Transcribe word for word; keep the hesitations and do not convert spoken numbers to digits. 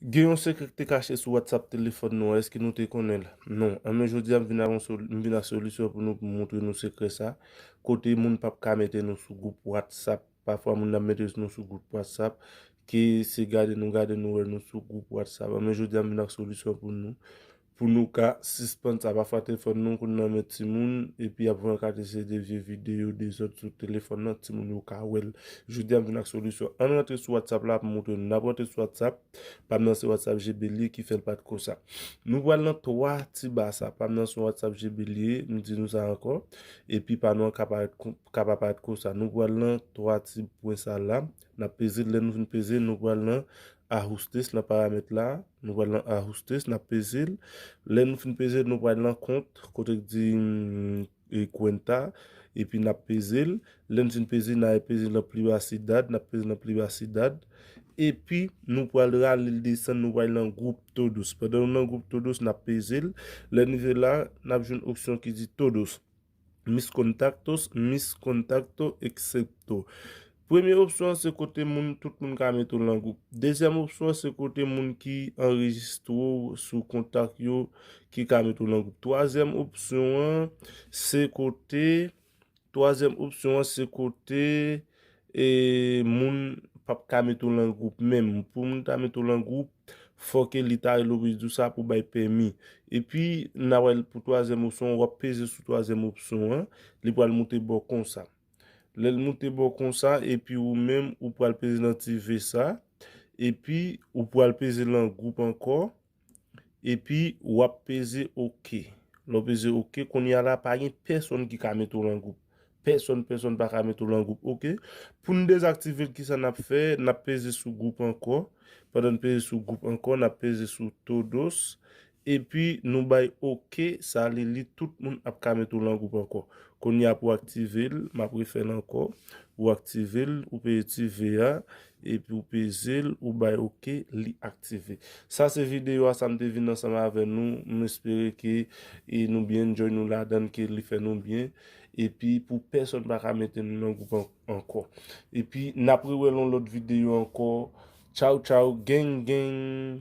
Gen yon sekrè ki te kache sou WhatsApp telefòn nou an, èske nou te konnen l? Non. Anben, jodi a, m vin ak yon sol- m vin ak solisyon pou nou, pou montre nou sekrè sa. Kote moun p ap ka mete nou sou gwoup WhatsApp. Pafwa, moun ap mete nou sou gwoup WhatsApp, ke se gade nou, gade nou, wè nou sou gwoup WhatsApp. Anben, jodi a, m vin ak solisyon pou nou, pou nou ka sispann sa. Pafwa, telefòn nou konn nan men timoun, epi y ap voye kantite de vye videyo dezòd sou telefòn nan, timoun yo ka wè l. Jodi a, m vin ak solisyon. Ann rantre sou WhatsApp la, pou montre nou. N ap rantre sou WhatsApp. Pa m nan se WhatsApp G B li ye ki fè l pa t konsa. Nou pral nan twa ti ba sa. Pa m nan se WhatsApp G B li ye, m di nou sa ankò. Epi pa nou an ka parèt kon- ka pa parèt konsa. Nou pral nan twa ti pwen sa la. N ap peze l. Lè nou fin peze l, nou pral nan ajustes, nan paramèt la. Nou pral nan ajustes, n ap peze l. Lè nou fin peze l, nou pral nan kont, kote k di mm, e, cuenta, epi n ap peze l. Lè n fin peze l, n a peze l nan privacidad, n ap peze l nan privacidad. Epi nou pral rale l desann, nou pral nan gwoup todos. Pandan nou nan gwoup todos, n ap peze l. Lè n rive la, n ap jwenn opsyon ki di todos. Mis contactos, mis contacto, excepto. Premye opsyon an se kote moun, tout moun ka mete w nan gwoup. Dezyèm opsyon an se kote moun ki anrejistre w sou kontak yo ki ka mete w nan gwoup. Twazyèm opsyon an se kote, twazyèm opsyon an se kote e, moun p ap ka mete w nan gwoup menm. Pou moun ta mete w nan gwoup, fò ke li ta rele w pou di w sa pou bay pèmi. Epi, n a wè l pou twazyèm opsyon an, w ap peze sou twazyèm opsyon an, li pral moute bò konsa. Lè l moute bò konsa, epi ou menm, ou pral peze nan ti V sa, epi ou pral peze l nan gwoup ankò, epi w ap peze oke. Lè w peze oke, kounye a la, pa gen pèsonn ki ka mete w nan gwoup. Pèsonn, pèsonn pa ka mete w nan gwoup, oke? Pou n dezaktive l, kisa n ap fè? N ap peze sou gwoup ankò. Pandan n peze sou gwoup ankò, n ap peze sou todos. Epi nou bay oke, sa li, li tout moun ap ka mete w nan gwoup ankò. Kounye a pou w aktive l, m ap refè l ankò. Ou aktive l, ou peze ti V a, epi ou peze l, ou bay oke, li aktive. Sa se videyo a, sa m te vin ansanm avè nou. M espere ke e, nou byen enjoy nou ladan l, ke li fè nou byen. Epi pou pèsonn pa ka mete nou nan gwoup an- ankò. Epi n ap rewè l yon lòt videyo ankò. Tchaw, tchaw, gang, gang.